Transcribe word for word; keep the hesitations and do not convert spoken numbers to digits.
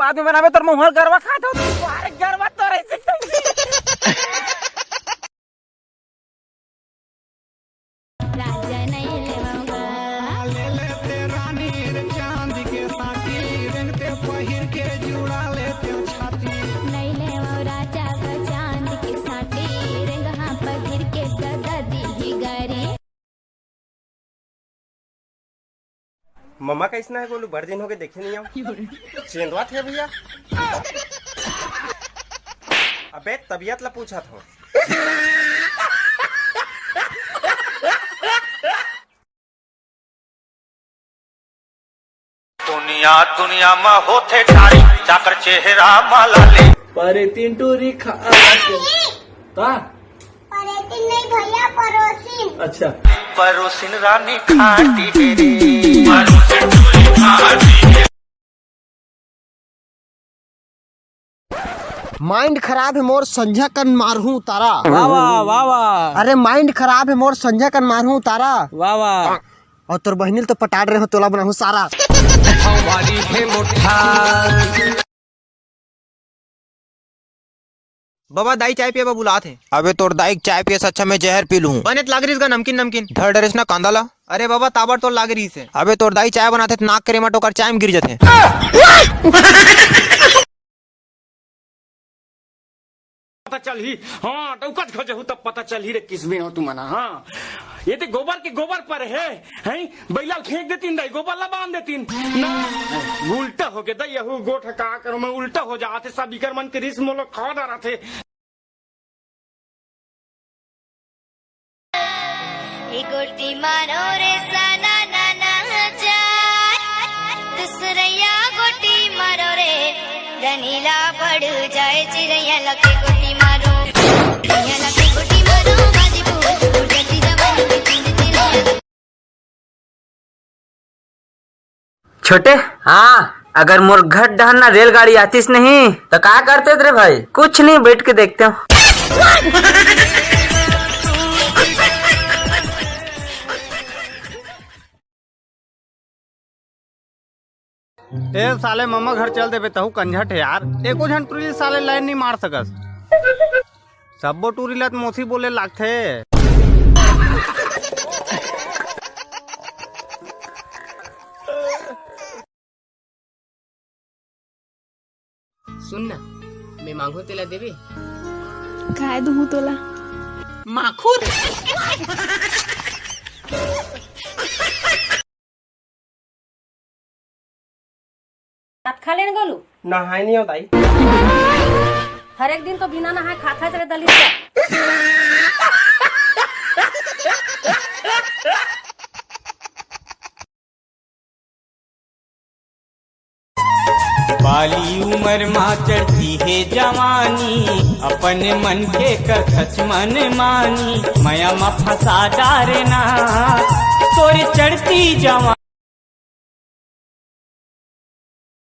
आदमी बनाबे तोर मुंह गरवा खात हो। अरे गरवा तो रही। राजा नहीं लेवंगा। ले लेते रानी रे चांद के साटी, रंगते पहिर के जुड़ा लेते छाती। नहीं लेवं राजा का चांद के साटी, रंग हाँ पहिर के दादा दी ही गारी। ममा कइसना हे गोलू, बड़ दिन होगे देखे नइ हंव। चेंदवाथे भइया। अबे तबियत ला पूछत हंव। दुनिया दुनिया म होथे ठारी, चाकर चेहरा म लाली। परेतिन टूरी खा के। का? परेतिन नहीं भइया, परोसिन। अच्छा। परोसिन रानी खाटी हे रे। माइंड खराब हे मोर, संझा कन मारहूं तारा। वाह, वाह, वाह, वाह। अरे माइंड खराब हे मोर, संझा कन मारहूं तारा। वाह, वाह। अउ तोर बहिनी ल तो पटा डरे हंव, तोला बनाहूं सारा। हमारी हे मोठा। बबा, दाई चाय पिए बर बुलात हे। अबे तोर दाई के चाय पिए से अच्छा मैं जहर पी लूं। बने त लाग रिहिस गा नमकीन नमकीन। धर डरेस ना कांदा ला। अरे बबा, ताबड़ तोड़ लाग रिहिस हे। अबे तोर दाई चाय बनाथे त नाक के रेमा टोकर चाय में गिर जाथे। पता चलही, हाँ, डौकत घो जहू तब पता चलही रे, किसमें हो तुमन, हाँ। ये ते गोबर के गोबर पर हे, हैं? बइला ल फेंक देतिन दाई, गोबर ला बांध देतिन। ना, उल्टा हो गे दाई, यहू गोठ का करो, मैं उल्टा हो जाथे, सब इकर मन के रिस मोला खा डारथे। ए गोटी मारो रे सना ना ना जाए, दूसरैया गोटी मारो रे, गनीला पड़ जाए चिरैया लगे गोटी मारो, चिरैया लगे गोटी मारो, बाजी बूझ बूझ जटी जवानी की पिंड चिरैया। छोटे, हाँ। अगर मोर घर डहर ना रेलगाड़ी आतिस नहीं, तो का करते रे भाई? कुछ नहीं, बैठ के देखते हंव। ए साले, ममा घर चल देबे, तहू कंझट हे यार। एको झन टूरी साले लाइन नहीं मार सकस। सब्बो टूरी ला त मौसी बोले लागथे। सुन ना, मैं मांगहूं तेला देबे? काय दूहूं तोला? माखुर। भात खा लेन गोलू। नहाय नइ हंव दाई। हर एक दिन तो बिना नहाय खात हस रे दलिद्दर। बाली उमर मा चढ़ती हे जवानी, अपन मन के करथच मन मानी, मया मा फंसा डारे ना तोर चढ़ती जवानी।